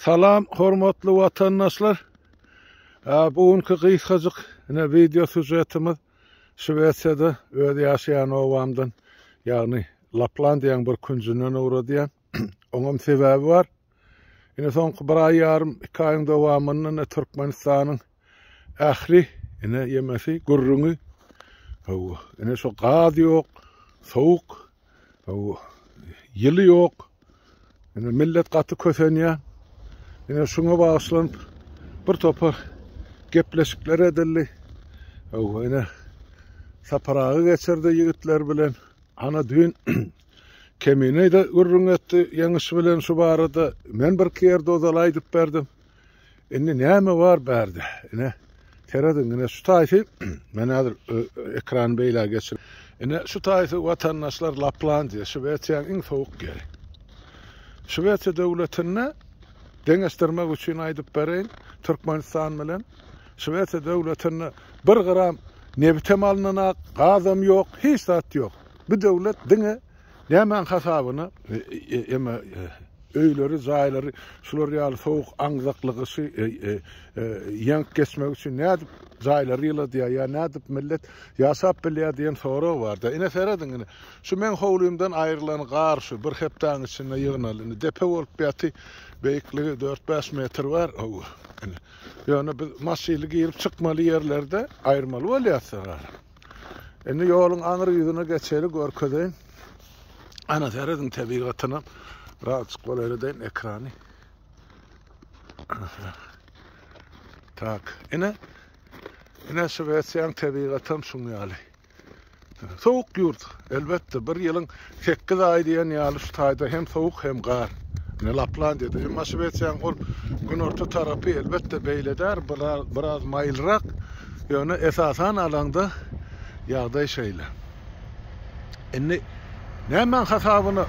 Salam hormatly watandaşlar. Bu günki gysgajyk ine wideo sýužetimiz Şwesiýada öz ýaşaýan obamdan, ýagny Laplandiýanyň bir künjünden ugradýan. Oňam sebäbi bar. Ine soňky bir aý ýarym, iki aýyň dowamynda ine Türkmenistanyň ähli ine ýemesi, gürrüňi hawa, ine şu gaz ýok, sowuk, hawa, ýyly ýok. Ine millet gaty kösenýär. Ine şuňa bagyşlanyp bir topar gepleşikler edildi. Hawa, ine Sapar aga geçirdi ýigitler bilen. Ana düýn Kemine-de gürrüň etdi Ýeňiş bilen şu barada. Men birki ýerde ozal aýdyp berdim. Indi näme bar bärde? Ine, serediň, ine şu taýsy, men häzir ekrany beýlä geçir. Ine şu taýsy watandaşlar Laplandiýa, Şwesiýanyň iň sowuk ýeri. Şwesiýa döwletinde deňeşdirmek üçin aýdyp bereýin, Türkmenistan bilen Şwesiýa döwletinde bir gram nebitem alnynak, gazam ýok, hiç zat ýok. Bu döwlet diňe Nämäň hasabyna eme öýleri, jaýlary şular ýaly sowuk aňzakly gyşy ýeňip geçmek üçin nädip jaýlary ýyladýar ýa nädip millet ýaşap bilýär diýen sorag barda. Ine serediň ine. Şu meň howlymdan aýrylan gar şu bir hepdäň içinde ýygnaldy. Indi depe bolup ýaty. Beýikligi 4-5 metr bar. Hawa. Ine. Ýöne biz maşynly girip çykmaly ýerlerde aýyrmaly bolýas gary. Indi ýoluň aňry ýüzüne geçeli görkezeýin. Ana serediň tebigatyna. Birazjyk golaýladaýyn ekrany. Tak, ine. Ine Şwesiýanyň tebigatam şuň ýaly. Sowuk ýurt. Elbetde, bir ýylyň 8 aýy diýen ýaly şu taýda hem sowuk hem gar. Ine Laplandiýada. Emma Şwesiýanyň ol günorta tarapy elbetde beýle däl, biraz maýylrak. Ýöne esasan alaňda ýagdaý şeýle. Indi nämäň hasabyna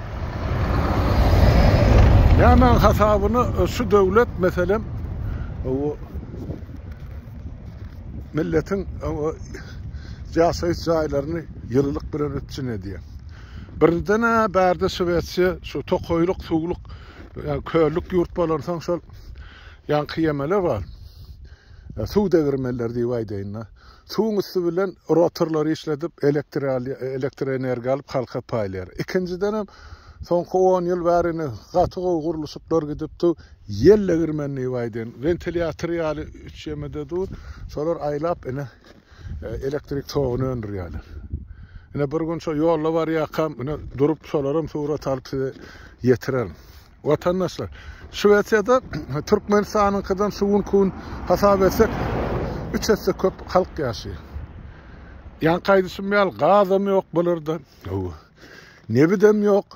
nämäň hasabyna şu döwlet meselem o milletiň ýaşaýyş jaýlaryny ýylylyk bilen üpjün edýär. Birinjiden-ä bärde Şwesiýa şu tokaýlyk, suwluk, ýa köllük ýurt bolansoň şol ýaňky ýemeler bar. Suw degirmenleri diýip aýdaýyn-da. Suwuň üsti bilen rotorlary işledip, elektroenergiýa alyp halka paýlaýar. Ikinjidenem soňky on ýyl bäri indi gaty gowy gurluşyklar gidipdi. Ýel degirmeni diýip aýdaýyn. Wentilýator ýaly üç ýemede dur. Şolar aýlap ine elektrik toguny öndürýärler. Ine bir gün şo ýolda barýarkam ine durup şolaram surat alyp size ýetirerin. Watandaşlar, Şwesiýada Türkmenistanyňkydan şu günki gün hasap etsek üç esse köp halk ýaşaýar. Ýaňky aýdyşym ýaly gazam ýok bularda. Hawa. Nebidem ýok.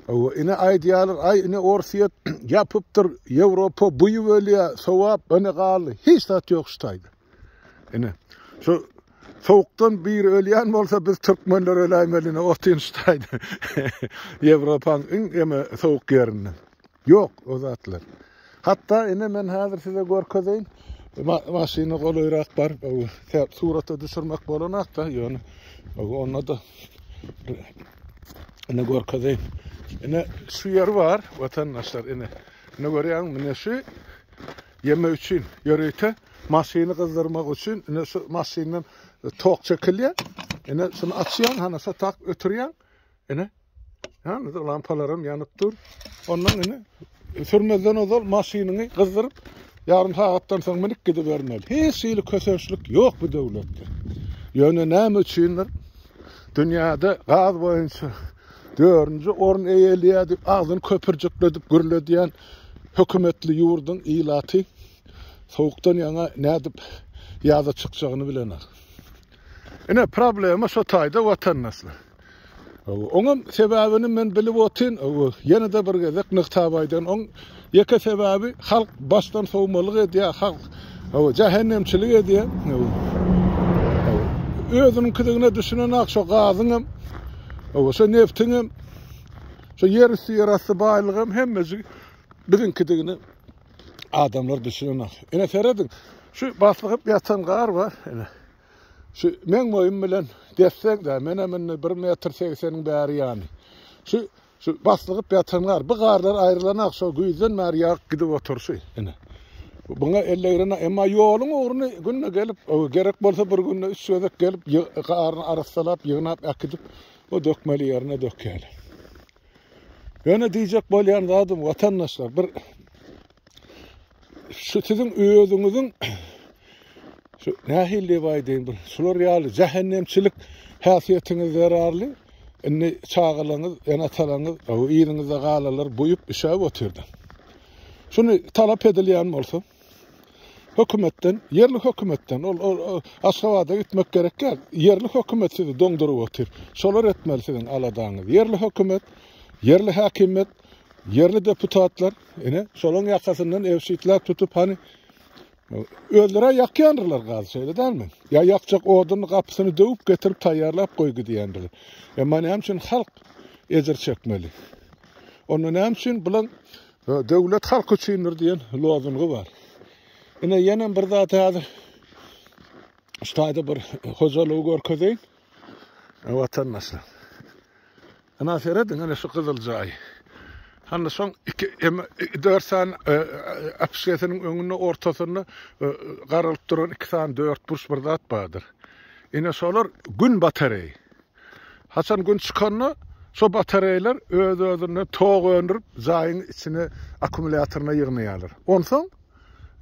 Hawa, ine aýdýarlar, aý ine Orsýet ýapypdyr, Ýewropa buýup ölýär, sowap, ine galdy. Hiç zat ýok şu taýda. Ine, şu sowukdan biri ölýän bolsa biz türkmenler öläýmeli ine otyn şu taýda. Ýewropaň iň eme sowuk ýerinde. Ýok o zatlar. Hatda ine men häzir size görkezeýin. Ma maşyna golaýrak baryp, surata düşürmek bolanakda, ýöne onda-da ine görkezeýin. Ine şu ýer bar, watandaşlar, ine. Ine görýäňmi, ine şu Ýeme üçin ýörite maşyny gyzdyrmak üçin ine şu maşyndan tok çekilýär. Ine şuny açýaň, hana şo tak ötürýäň. Ine. Hany lampalaram ýanyp dur. Ondan ine sürmezden ozal maşynyňy gyzdyryp ýarym sagatdan soň münüp gidibermeli. Hiç hili kösençlik ýok bu döwletde. Ýöne näme üçindir dünýäde gaz boýunça dördünji orun eýeleýär diýip agzyny köpürjikledip gürledýän Hökümetli ýurduň ilaty sowukdan ýaňa nädip ýaza çykjagyny bilenok. Ine problema şo taýda watandaşlar. Oňam sebäbini men bilip otyn, ýene-de bir gezek nygtap aýdan, oň ýeke sebäbi halk başdan sowmalyk edýär, halk jähennemçilik edýär. Özüniňkidigine düşünenok şo gazyňam, şo nebtiňem. Şu ýer üsti ýer asty baýlygam hemmesi biziňkidigini adamlar düşünenok. Ine serediň, şu baslygyp ýatan gar bar. Ine. Şu meň boýum bilen desseň-de, menem indi 1 metr 80-iň bäri ýany. Şu. Şu baslygyp ýatan gar. Bu garlar aýrylanak şo güýzden bäri ýagyp gidip oturyşy. Ine. Buňa ellegrine emma ýoluň ugruny günde gelip, gerek bolsa bir günde üç gezek gelip garyny arassalap, ýygnap äkidip, o dökmeli ýerine dökýärler. Ýöne diýjek bolýan zadym watandaşlar bir şu siziň özüňiziň şu nähili diýip aýdaýyn bir şular ýaly jähennemçilik häsiýetiňiz zerarly indi çagalaryňyz, ene-atalaryňyz, yzyňyzda galanlar buýup üşäp otyrdy. Şuny talap edilýän bolsa hökümetden, ýerli hökümetden, ol, ol Aşgabada gitmek gerek däl. Ýerli hökümet sizi doňduryp otyr. Şolar etmeli siziň aladaňyzy. Ýerli hökümet, ýerli häkimiýet, ýerli deputatlar, ine, şolaryň ýakasyndan ebşitläp tutup, hany, özleri ýakýandyrlar gazy, şeýle dälmi? Ýa ýakjak oduny gapysyny döwüp getirip taýýarlap goý gidýändirler. Emma näme üçin halk ejir çekmeli? Onda näme üçin bulan Döwlet halk üçindir diýen lozungy bar. Ine ýenem bir zat häzir şu taýda bir hojalygy görkezeýin. Watandaşlar. Ina serediň, ine şu gyzyl jaý. Hany şoň iki em dört sany apşgesiniň öňünde ortasynda garalyp duran iki sany dört burç bir zat bardyr. Ine şolar gün batareýi. Haçan gün çykanda şo batareýler öz-özünden tok öndürip jaýyň içine akkumulýatoryna ýygnaýarlar. Onsoň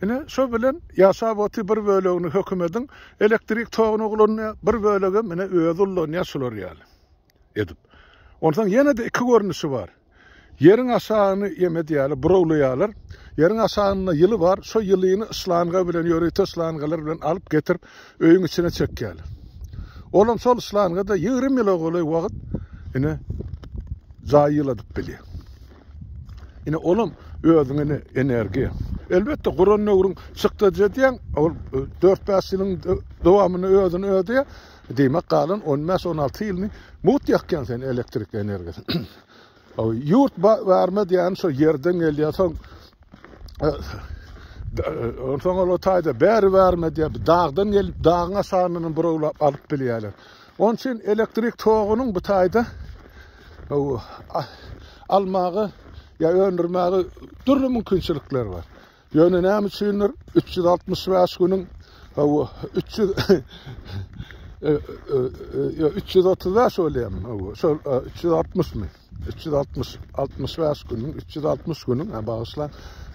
ine şo bilen ýaşap otyr bir bölegini hökümediň elektrik togyna ulanýar, bir bölegem ine özi ullanýar şular ýaly edip. Onsoň ýene-de iki görnüşi bar. Ýeriň aşagyny ýem edýärler, burawlaýarlar. Ýeriň aşagynda ýyly bar, şo ýylyny şlanga bilen, ýörite şlangalar bilen alyp getirip, öýüň içine çekýärler. Olam şol şlanga-da 20 ýyla golaý wagt ine jaýy ýyladyp bilýär. Ine olam özüň ine energiýa. Elbetde guran döwrüň çykdajy edýäň, ol 4-5 ýylyň dowamynda özüni ödeýär. Diýmek galan 15-16 ýylyny mugt ýakýaň sen elektrik energiýasyny. Ýurt barma diýen şo ýerden gelýär, soň onsoň ol taýda bäri barma diýär, dagdan gelip, dagyň aşagyndan burawlap alyp bilýärler. Onuň üçin elektrik togunyň bu taýda almaga ýa öndürmäge dürli mümkinçilikler bar. Ýöne näme üçindir 365 günüň hawa 300 335 bolýarmy? Hawa, şol 360 my? 360 65 günüň 360 günüň, ha bagyşlaň.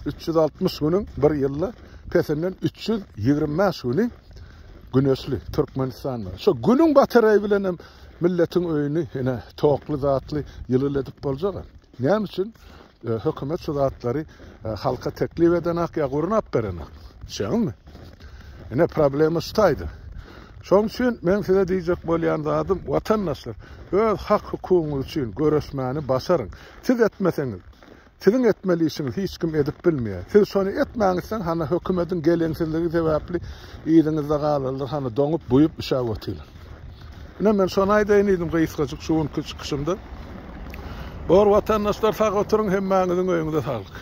360 günüň bir ýylda pesinden 325 güni güneşli Türkmenistanda. Şo günüň batareýi bilen hem milletiň öýüni ine tokly zatly ýylyl edip boljak. Näme üçin? Hökümet şu zatlary halka teklip edenak ýa gurnap berenak. Düşýäňizmi? Ine problema şu taýda. Şonuň üçin men size diýjek bolýan zadym, watandaşlar, öz hak-hukugyňyz üçin göreşmäni başaryň. Siz etmeseňiz, siziň etmeli işiňizi hiç kim edip bilmeýär. Siz şony etmäňizden, hany hökümediň geleňsizligi sebäpli yzyňyzda galarlar, hany doňup, buýup, üşäp otyrlar. Ine men şony aýdaýyn diýdim gysgajyk şu günki çykyşymda. Bor watandaşlar sag oturyň hemmäňiziň öýüňize saglyk.